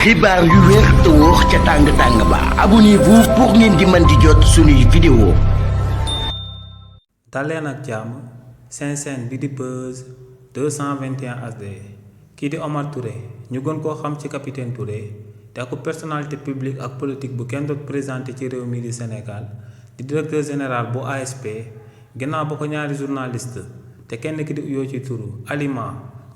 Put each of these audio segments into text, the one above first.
xibaar yu wér te wóor ca tàng ba abonnez-vous pour ngeen di mën di jot suñuy vidéo. daleen ak jàmm seen chaîne bi di Buzz 221 HD kii di Omar Touré ñu gën koo xam ci capitaine Touré te ak personnalité publique ak politique bu kenn doot présenté ci réew mi di Sénégal di directeur général bu ASP ginnaaw ba ko ñaari journaliste te kenn ki di uyoo ci turu Alima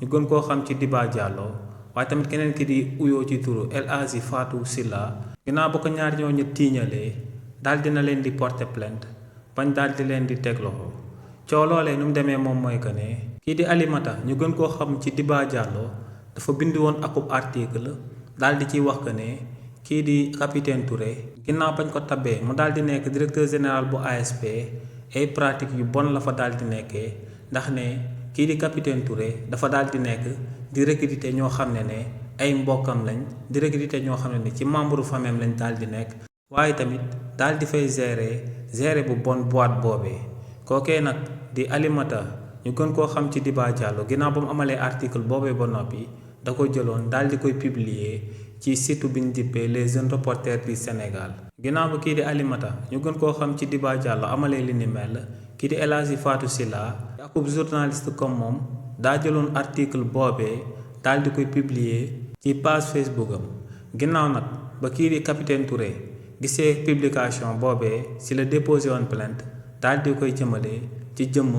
ñu gën koo xam ci Diba Diallo waaye tamit keneen ki di uyoo ci turu El Hadji Fatou Silla ginnaaw ba ko ñaari ñoo ñu tiiñalee daal dina leen di porter plainte bañ daal di leen di teg loxo coow loolee nu mu demee moom mooy que ne kii di Alimata ñu gën koo xam ci Diba Diallo dafa bind woon akub article daal di ciy wax que ne kii di capitaine Touré ginnaaw bañ ko tabee mu daal di nekk directeur général bu ASP ay pratique yu bon la fa daal di nekkee ndax ne kii di capitaine Touré dafa daal di nekk di recruter ñoo xam ne ay mbokkam lañ di recruter ñoo xam ne ci membre famille lañ daal di nekk waaye tamit daal di fay gérer bu bon boîte boobee kookee nag di Alimata ñu gën koo xam ci Diba Diallo ginnaaw ba mu amalee article boobee ba noppi da ko jëloon daal di koy publier ci site bi ñu dippee les jeunes reporters du Sénégal ginnaaw ba kii di Alimata ñu gën koo xam ci Diba Diallo amalee li ni mel kii di El Hadji Fatou Silla akub journaliste comme moom daa jëloon article boobee daal di koy publier ci page Facebook am ginnaaw nag ba kii di capitaine Touré gisee publication boobee ci la déposé woon plainte daal di koy jëmale ci jëmm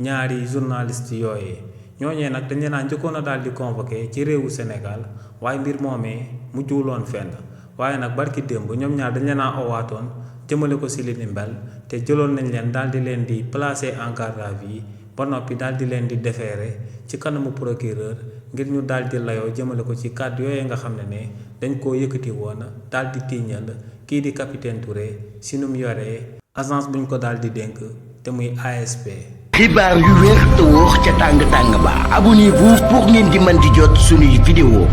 ñaari journaliste yooyee ñooñee nag dañ leen a njëkkoon a daal di convoqué ci réewu Sénégal waaye mbir moomee mujjuwuloon fenn waaye nag barki démb ñoom ñaar dañ leen a owaatoon jëmale ko ci li ni mel te jëloon nañ leen daal di leen di placer en garde à vue ba noppi daal di leen di déférer ci kanamu procureur ngir ñu daal di layoo jëmale ko ci kàddu yooyu nga xam ne dañ koo yëkkati woon daal di tiiñal kii di capitaine Touré si nu mu yoree agence buñ ko daal di dénk te muy ASP. xibaar yu wér te wóor ca tàng ba abonnez-vous pour ngeen di mën di jot suñuy vidéo.